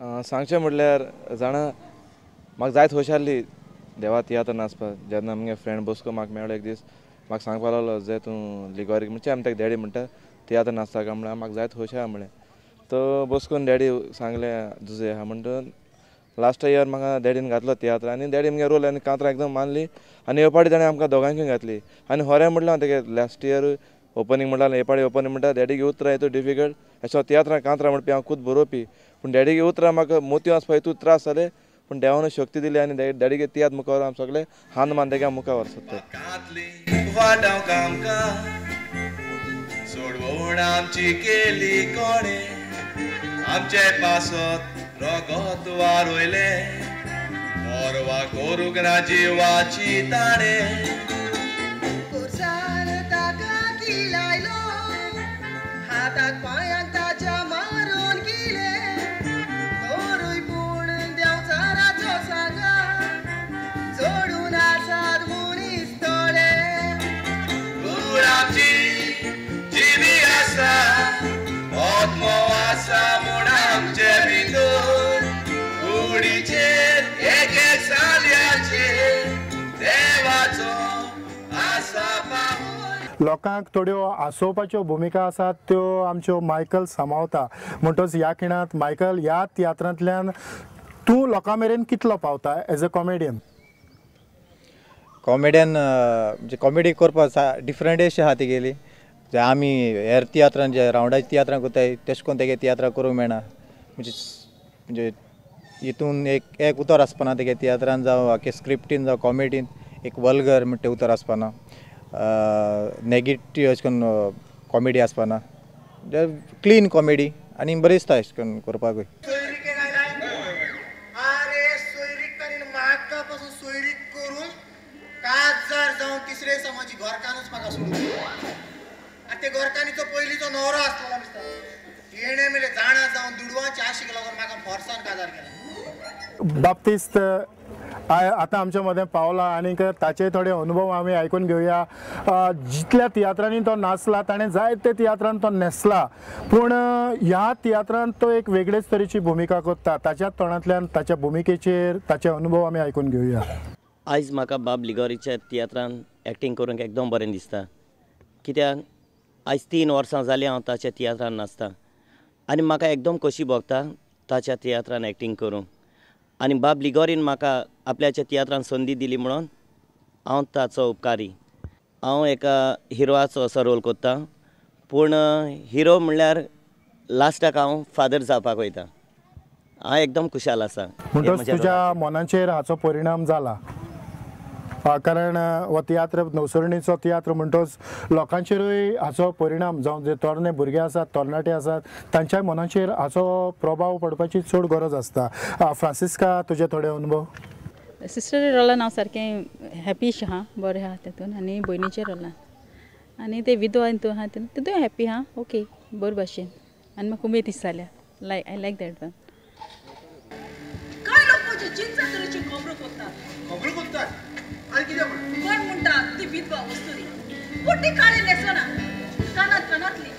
सांगचें म्हटल्यार जाणा म्हाका जायत खोशी आसली देवा तियात्र नाचपाक. जेन्ना आमगे फ्रेंड बोस्को म्हाका मेळ्ळो एक दीस, म्हाका सांगपाक लागलो जे तूं लिगोरीक म्हणजे आमी ताका डॅडी म्हणटा तियात्र नाचता काय म्हणल्यार म्हाका जायत खोशी आहा म्हळें. तो बोस्कोन डॅडी सांगलें जुजे आहा म्हणटून लास्ट इयर म्हाका डॅडीन घातलो तियात्र आनी डॅडी मुगे रोल आनी कांतरां एकदम मानली आनी हे पाटी ताणें आमकां दोगांकूय घातली. आनी होरें म्हटलें हांव तेगे लास्ट इयर ओपनींग म्हणटा हे पाटी ओपनींग म्हणटा डॅडीगे उतरां हितू डिफिकल्ट अशें तियात्रां कांतरां म्हणपी हांव खूद बरोवपी पूण डॅडीगे उतरां म्हाका मोती वचपा हितू त्रास जाले पूण देवान शक्ती दिली आनी डॅडीगे तियात्र मुखार आमी सगळे हान मान तेगे मुखार व्हरसता. आमचे पासत रगत वारयलें परवा करूंक ना जिवाची ताणें पोरसान ताका किलायलो हाताक पांयांक ताच्या मारून किले तोरूय पूण देंवचाराचो सांगा जोडून आसात मनीस थोडे. कूड आमची जिवी आसा आत्मो आसा म्हूण आमचे भितर कुडीचेर एक एक साल्याचेर देवाचो आसा पावोर. लोकांक थोड्यो हांसोवपाच्यो भुमिका आसात त्यो आमच्यो मायकल सांबाळता. म्हणटच ह्या खिणांत मायकल ह्या तियात्रांतल्यान तूं लोकां मेरेन कितलो पावता एज अ कॉमेडियन? कॉमेडियन म्हणजे कॉमेडी करपाक डिफरंट अशें आहा तेगेली. जे आमी हेर तियात्रान जे रावंडाचे तियात्रां करताय तेश कोन्न तेगे तियात्रां करूंक मेळना. म्हणजे म्हणजे हितून एक एक उतर आसपाना तेगे तियात्रान जावं आख्खे स्क्रिप्टीन जावं कॉमेडीन एक वल्गर म्हणटा उतर आसपाना, नेगेटीव अशें करून कॉमेडी आसपाना, क्लीन कॉमेडी आनी बरें दिसता अशें करून करपाकूय. आरे सोयरीक म्हाका पासून सोयरीक करून काजार जावन तिसरे समाजी घरकानूच म्हाका सोडून आनी ते घरकान्नीचो पयलींचो न्हवरो आसलेलो दिसता तेणें मेले जाणा जावन दुडवांच्या आशीक लागून म्हाका फोर्सान काजार केला. बाप्तिस्त आतां आमच्या मदें पावला आनीक ताचे थोडे अनुभव आमी आयकून घेवया. जितल्या तियात्रांनी तो नाचला ताणें जायते तियात्रांत तो न्हेसला पूण ह्या तियात्रांत तो एक वेगळेच तरेची भुमिका करता. ताच्या तोंडांतल्यान ताच्या भुमिकेचेर ताचे अनुभव आमी आयकून घेवया. आयज म्हाका बाब लिगोरीच्या तियात्रान एक्टींग करूंक एकदम बरें दिसता कित्याक आयज 3 वर्सां जालीं हांव ताच्या तियात्रान नाचता आनी म्हाका एकदम खोशी भोगता ताच्या तियात्रान एक्टींग करूंक. आनी बाब लिगोरीन म्हाका आपल्याच्या तियात्रान संदी दिली म्हणून हांव ताचो उपकारी. हांव एका हिरोआचो असो रोल करता पूण हिरो म्हणल्यार लास्टाक हांव फादर जावपाक वयता. हांव एकदम खुशाल आसा. म्हणटच तुज्या मनाचेर हाचो परिणाम जाला कारण हो तियात्र नवसरणीचो तियात्र म्हणटच लोकांचेरूय हाचो परिणाम जावं जे तरणे भुरगे आसात तरणाटे आसात तांच्या मनाचेर हाचो प्रभाव पडपाची चड गरज आसता. फ्रांसिस्का तुजे थोडे अनुभव? सिस्टर रोलान हांव सारकें हॅपीश आहा, बरें आहा तेतून आनी भयणीच्या रोलान आनी ते विधवा हितून आहा तितून हॅपी आहा. ओके बरे भाशेन आनी म्हाका उमेद दिसताल्या. लायक I like that one. काय लोक म्हजी जिनसां तरेची खबरो करतात खबरो करतात आनी कितें म्हण कोण म्हणटा ती विधवा वस्तुरी पूण ती काळी न्हेसना कानांत कानांतली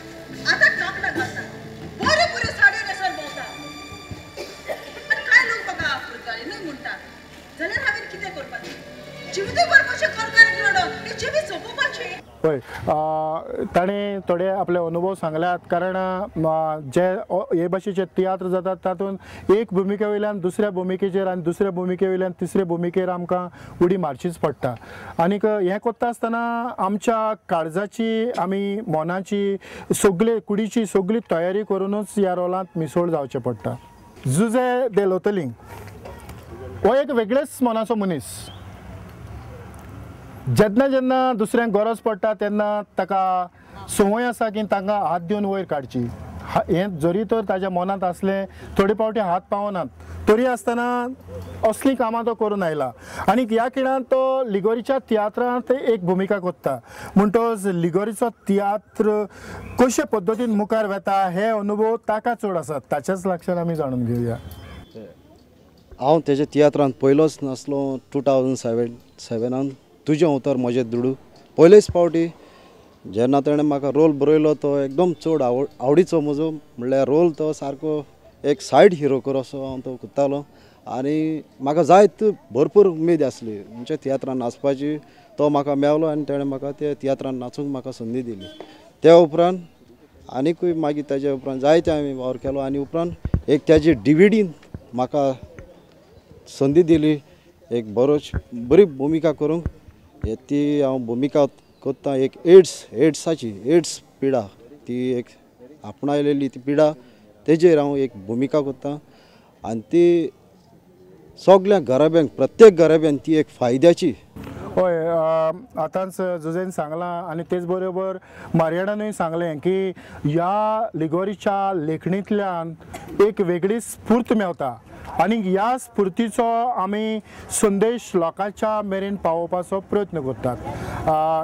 आतां कापडां घालता बऱ्यो बऱ्यो साडयो न्हेसोन भोंवता आनी कांय लोक म्हाका पुर्तुगाली न्हय म्हणटा जाल्यार हांवें कितें करपाचें जिवितभर कशें करकार रडोन हें जिवीत सोंपोवपाचें. पळय ताणें थोडे आपले अनुभव सांगल्यात कारण जे हे भाशेचे तियात्र जातात तातूंत एक भुमिके वयल्यान दुसऱ्या भुमिकेचेर आनी दुसऱ्या भुमिके वयल्यान तिसरे भुमिकेर आमकां उडी मारचीच पडटा. आनीक हें करता आसतना आमच्या काळजाची आमी मनाची सगळे कुडीची सगळी तयारी करुनूच ह्या रोलांत मिसळ जावचें पडटा. जुजे दे लोतलिंग हो एक वेगळेच मनाचो मनीस. जेन्ना जेन्ना दुसऱ्यांक गरज पडटा तेन्ना ताका संवय आसा की तांकां हात दिवन वयर काडची. हें जरी तर ताज्या मनांत आसलें थोडे फावटी हात पावनात तरी आसतना असलीं कामां तो करून आयला आनी ह्या खिणांत तो लिगोरीच्या तियात्रांत एक भुमिका करता. म्हणटच लिगोरीचो तियात्र कशे पद्दतीन मुखार वता हे अनुभव ताका चड आसात ताच्याच लक्षान आमी जाणून घेवया. हांव तेज्या तियात्रांत पयलोच नासलो 2007 तुजें उतर म्हजें दुडू पयलेच फावटी जेन्ना तेणें म्हाका रोल बरयलो तो एकदम चड आवडीचो म्हजो म्हणल्यार रोल तो सारको एक सायड हिरो कसो हांव तो करतालो आनी म्हाका जायत भरपूर उमेद आसली म्हणजे तियात्रान नाचपाची. तो म्हाका मेवलो आनी तेणें म्हाका ते तियात्रान नाचूंक म्हाका संदी दिली. त्या उपरांत आनीकूय मागीर ताजे उपरांत जायते हांवें वावर केलो आनी उपरांत एक ताजी डिविडीन म्हाका संदी दिली एक बरोच बरी भुमिका करूंक. ती हांव भुमिका करता एक एड्साची एड्स पिडा ती एक आपणायलेली ती पिडा तेजेर हांव एक भुमिका करता आनी ती सगळ्या घराब्यांक प्रत्येक घराब्यान ती एक फायद्याची. हय, आतांच जुजेन सांगलां आनी तेच बरोबर मारियानानूय सांगलें की ह्या लिगोरीच्या लेखणींतल्यान एक वेगळी स्फूर्त मेवता आनी ह्या स्फुर्तीचो आमी संदेश लोकांच्या मेरेन पावोवपाचो प्रयत्न करतात.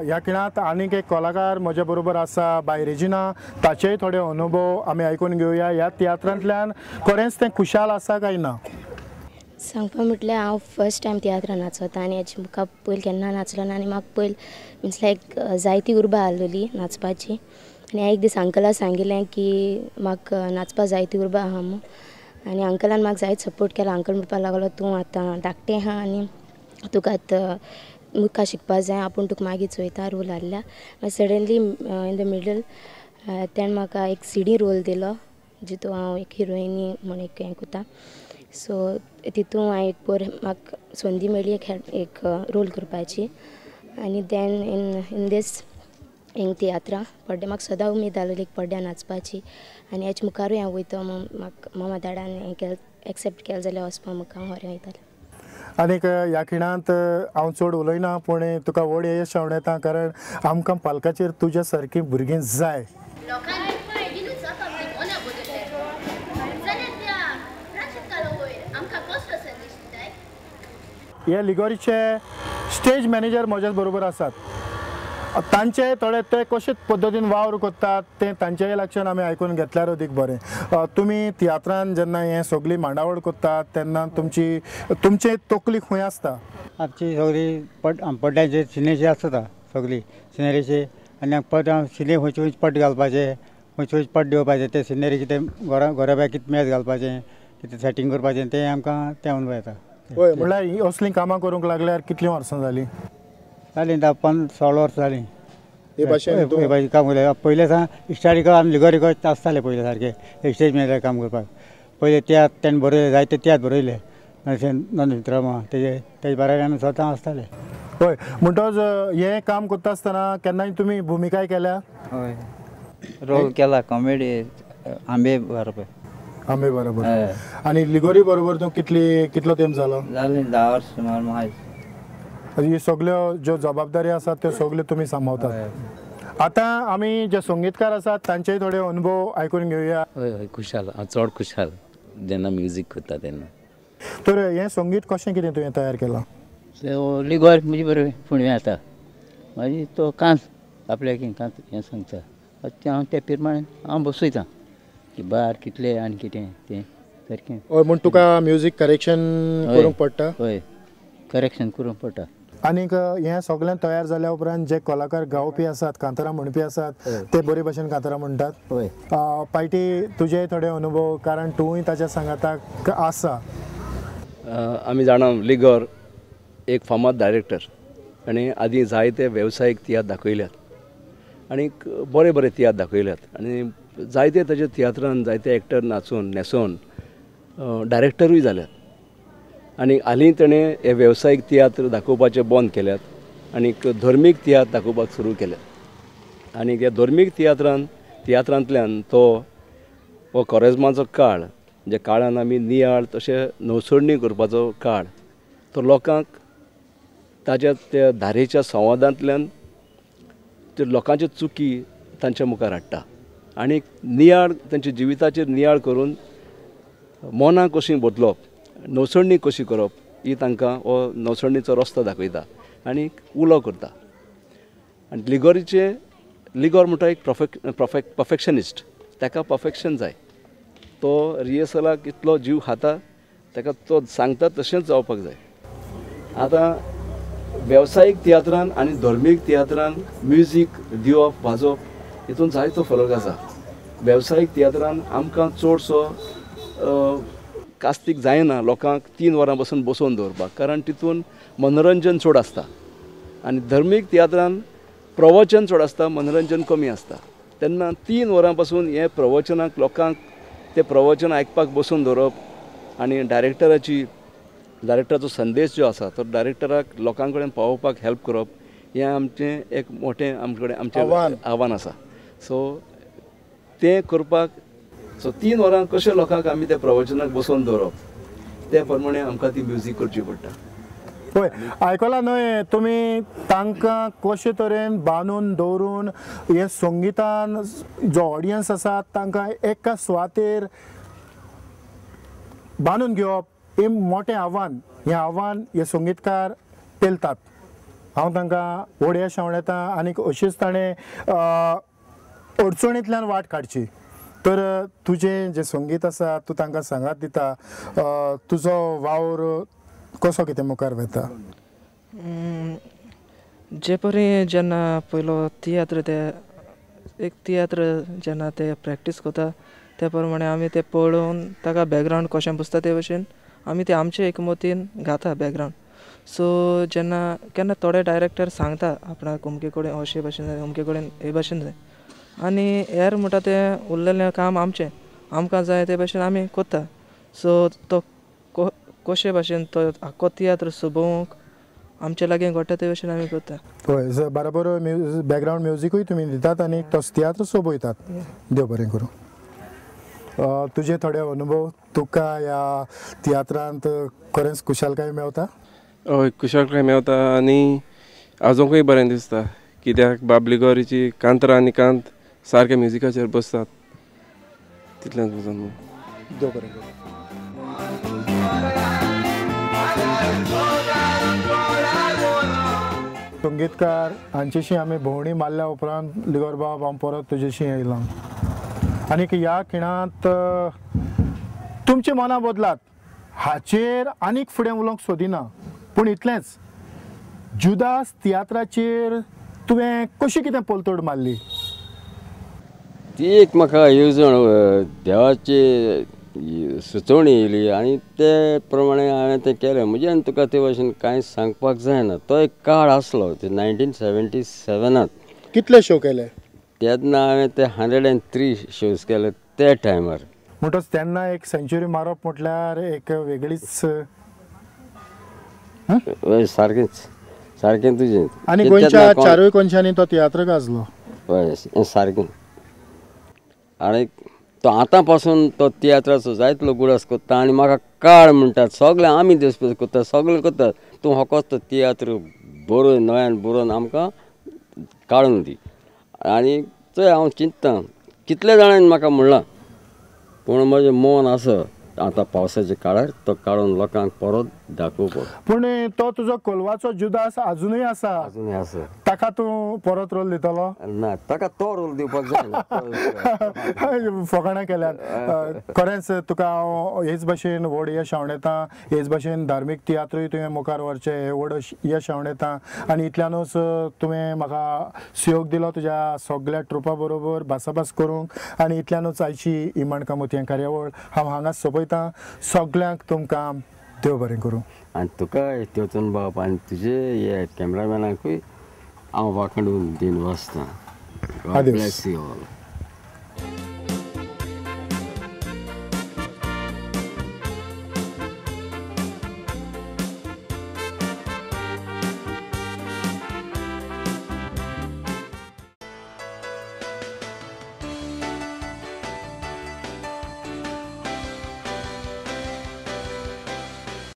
ह्या खिणांत आनीक एक कलाकार म्हज्या बरोबर आसा, बाय रेजिना. ताचेय थोडे अनुभव आमी आयकून घेवया. ह्या तियात्रांतल्यान खरेंच तें खुशाल आसा काय ना? सांगपा म्हटल्यार हांव फर्स्ट टायम तियात्रान नाचता आनी हेजे मुखार पयलीं केन्ना नाचलो ना आनी म्हाका पयलीं मिन्स लायक जायती उर्बा आसलेली नाचपाची. आनी एक दीस अंकला सांगिल्लें की म्हाका नाचपा जायती उर्बा आहा म्हूण आनी अंकलान म्हाका जायत सपोर्ट केलो. अंकल म्हणपाक लागलो तूं आतां धाकटें आहा आनी तुका आतां मुखार शिकपा जाय, आपूण तुका मागीर चोयता रोल आहल्या. मागीर सडनली इन the middle तेणें म्हाका एक सीडी रोल दिलो जितून हांव एक हिरोइनी म्हूण एक हें करता. सो तितून हांवें एक बरें म्हाका संदी मेळ्ळी एक रोल करपाची आनी then in these हिंग तियात्रां पड्ड्या म्हाका सदां उमेद आसलेली पड्ड्या नाचपाची आनी हेच्या मुखारूय हांव वयता म्हाका मामा डाडान हें केलें एक्सेप्ट केलें जाल्यार वचपा म्हाका हांव बरें वयतालें. आनीक ह्या खिणांत हांव चड उलयना पूण तुका व्हड यश आवडटा कारण आमकां पालकाचेर तुज्या सारकीं भुरगीं जाय. हे लिगोरीचे स्टेज मॅनेजर म्हज्याच बरोबर आसात. तांचे थोडे ते कशे पद्दतीन वावर करतात तें तांचेय लक्षान आमी आयकून घेतल्यार अदीक बरें. तुमी तियात्रान जेन्ना हें सगळी मांडावळ करतात तेन्ना तुमची तुमचे तकली खंय आसता? आमची सगळी पड्ड्यांचेर सिनेची आसता सगळी सिनेरीची आनी पट सिने खंयचे खंयचे पट घालपाचे खंयचे खंयचे पट दिवपाचे ते सिनेरी कितें घोराब्याक कितें मॅच घालपाचें कितें सेटींग करपाचें तें आमकां तें अनुभव येता. हय, म्हणल्यार ही असलीं कामां करूंक लागल्यार कितलीं वर्सां जालीं? जालीं 10-15-16 वर्सां जालीं. हे भाशेन काम केलें पयलें सावन इश्टारी आमी लिगोरी आसताले पयलें सारकें स्टेज मॅनेजर काम करपाक. पयलें तियात्र तेणें बरयले जायते तियात्र बरयले नंद तेजे तेजे बाराबर आमी स्वता आसताले. हय, म्हणटच हें काम करता आसतना केन्नाय तुमी भुमिकाय केल्या? हय, रोल केला कॉमेडी आंबे बरोबर. आंबे बरोबर. आनी लिगोरी बरोबर तूं कितलो तेंप जालो? जालें 10 वर्स सुमार. म्हाका ही सगळ्यो ज्यो जबाबदारी आसात त्यो सगल्यो तुमी सांबाळतात. आतां आमी जे संगीतकार आसात तांचेय थोडे अनुभव आयकून घेवया. हय हय, खुशाल हांव चड खुशाल जेन्ना म्युजीक करता तेन्ना. तर हें संगीत कशें कितें तुवें तयार केलां? लिगोर म्हजे बरोबर फुडवें जाता मागीर तो कांत आपल्याक कांत हें सांगता तें हांव त्या प्रमाणे हांव बसयतां की बार कितले आनी कितें तें सारकें. हय, म्हूण तुका म्युजीक करेक्शन करूंक पडटा? हय, करेक्शन करूंक पडटा. आनीक हें सगळें तयार जाल्या उपरांत जे कलाकार गावपी आसात कांतारां म्हणपी आसात ते बरे भशेन कांतारां म्हणटात? हय. पायटी तुजे थोडे अनुभव कारण तूंय ताच्या सांगाताक आसा. आमी जाणा लिगोर एक फामाद डायरेक्टर आनी आदीं जायते वेवसायीक तियात्र दाखयल्यात आनी बरे बरे तियात्र दाखयल्यात आनी जायते ताच्या तियात्रान जायते एक्टर नाचून न्हेसोवन डायरेक्टरूय जाल्यात आनी हालीं तेणें हे वेवसायीक तियात्र दाखोवपाचे बंद केल्यात आनी धर्मीक तियात्र दाखोवपाक सुरू केल्यात आनी ह्या धर्मीक तियात्रांतल्यान तो हो कोरेज्माचो काळ जे काळान आमी नियाळ तशें नवसरणी करपाचो काळ तो लोकांक ताज्या त्या धारेच्या संवादांतल्यान त्यो लोकांच्यो चुकी तांच्या मुखार हाडटा आनी नियाळ तांच्या जिविताचेर नियाळ करून मनां कशीं बदलप नवसरणी कशी करप ही तांकां हो नवसरणीचो रस्तो दाखयता आनी उलो करता. आनी लिगोरीचे लिगोर म्हणटा एक परफेक्शनिस्ट, ताका परफेक्शन जाय, तो रिहर्सलाक इतलो जीव खाता ताका तो सांगता तशेंच जावपाक जाय. आतां वेवसायीक तियात्रान आनी धर्मीक तियात्रान म्युजीक दिवप वाजोवप हितून जायतो फरक आसा. वेवसायीक तियात्रान आमकां चडसो कास्तीक जायना लोकांक 3 वरां पासून बसोवन दवरपाक, कारण तितून मनोरंजन चड आसता आनी धर्मीक तियात्रान प्रवचन चड आसता, मनोरंजन कमी आसता. तेन्ना 3 वरां पासून हे प्रवचनाक लोकांक ते प्रवचन आयकपाक बसून दवरप आनी डायरेक्टराचो संदेश जो आसा तो डायरेक्टराक लोकां कडेन पावोवपाक हेल्प करप हें आमचें एक मोठें आमचे कडेन आमचें आव्हान आसा. सो तें करपाक सो 3 वरां कशें लोकांक आमी त्या प्रवचनाक बसोवन दवरप ते प्रमाणे आमकां ती म्युजीक करची पडटा. पळय आयकलां न्हय तुमी, तांकां कशे तरेन बांदून दवरून हे संगितान जो ऑडियन्स आसा तांकां एका सुवातेर बांदून घेवप हें मोठें आव्हान. हें आव्हान हे संगीतकार पेलतात. हांव तांकां व्हड यश आंवडेता आनी अशीच ताणें अडचणींतल्यान वाट काडची. तर तुजें जें संगीत आसा तूं तांकां सांगात दिता, तुजो वावर कसो कितें मुखार वता? जे परी जेन्ना पयलो तियात्र ते एक तियात्र जेन्ना ते प्रॅक्टीस करता त्या प्रमाणे आमी ते पळोवन ताका बॅकग्रावंड कशें बसता ते भशेन आमी ते आमचे एकमतीन गाता बॅकग्रावंड. सो जेन्ना केन्ना थोडे डायरेक्टर सांगता आपणाक अमके कडेन अशे भशेन जाय, अमके कडेन हे भशेन जाय, आनी हेर म्हणटा तें उरलेलें काम आमचें, आमकां जाय ते भशेन आमी करता. सो तो कशे भाशेन तो आख्खो तियात्र सोबोवंक आमचे लागीं घडटा ते भशेन आमी करता. हय, बरोबर बॅकग्रावंड म्युजिकूय तुमी दितात आनी तो तियात्र सोबयतात. देव बरें करूं. तुजे थोडे अनुभव, तुका ह्या तियात्रांत खरेंच खुशालकाय मेवता? हय, खुशालकाय मेवता आनी आजूनकूय बरें दिसता, कित्याक बाबलीगोरीची कांतरा आनी कांत सारके म्युजिकाचेर बसतात तितलेंच वचून. देव बरें करूं. संगीतकार हांचेशी आमी भोंवडी मारल्या उपरांत लिगोर बाब हांव परत तुजेशी येयलां आनी ह्या खिणांत तुमची मनां बदलात हाचेर आनीक फुडें उलोवंक सोदिना, पूण इतलेंच, जुदास तियात्राचेर तुवें कशी कितें पलतोड मारली? ती एक म्हाका येवजण देवाची सुचोवणी येयली आनी ते प्रमाणे हांवें तें केलें. म्हज्यान तुका ते भशेन कांय सांगपाक जायना. तो एक काळ आसलो 1977. कितले शो केले तेन्ना? हांवें ते 103 शोज केले त्या टायमार. म्हणटच तेन्ना एक सेंच्युरी मारप म्हटल्यार एक वेगळीच. हय, सारकेंच सारकें तुजें. आनी गोंयच्या चारूय कोनशांनी तो तियात्र गाजलो. हय, सारकें. आनी तो आतां पासून तो तियात्राचो जायतलो गुडास करता आनी म्हाका काळ म्हणटात सगळे, आमी देशपेस करता, सगळे करतात, तूं होकोच तो तियात्र बरोवन नव्यान बरोवन आमकां काडून दी. आनी चोय हांव चिंतता कितले जाणांनी म्हाका म्हणलां, पूण म्हजें मन आसा आतां पावसाच्या काळार तो काडून लोकांक परत दाखोवपाक. पूण तो तुजो कोलवाचो जुदास आजुनूय आसा? आजुनूय आसा. ताका तूं परत रोल दितलो? ना, ताका तो रोल दिवपाक जायना. फकाणां केल्यात. खरेंच तुका हांव हेच भशेन व्हड यश आंवडेता, हेच भशेन धार्मीक तियात्रूय तुवें मुखार व्हरचें हें व्हड यश आंवडेता आनी इतल्यानूच तुवें म्हाका सहयोग दिलो तुज्या सगळ्या ट्रुपा बरोबर भासाभास करूंक आनी इतल्यानूच आयची ही माणकां मोतयां कार्यावळ हांव हांगा सोंपयतां. सगळ्यांक तुमकां देव बरें करूं. आनी तुका तेवचून बाब आनी तुजे हे कॅमेरामॅनाकूय हांव वांकडून दिन वाचतां. God bless you all.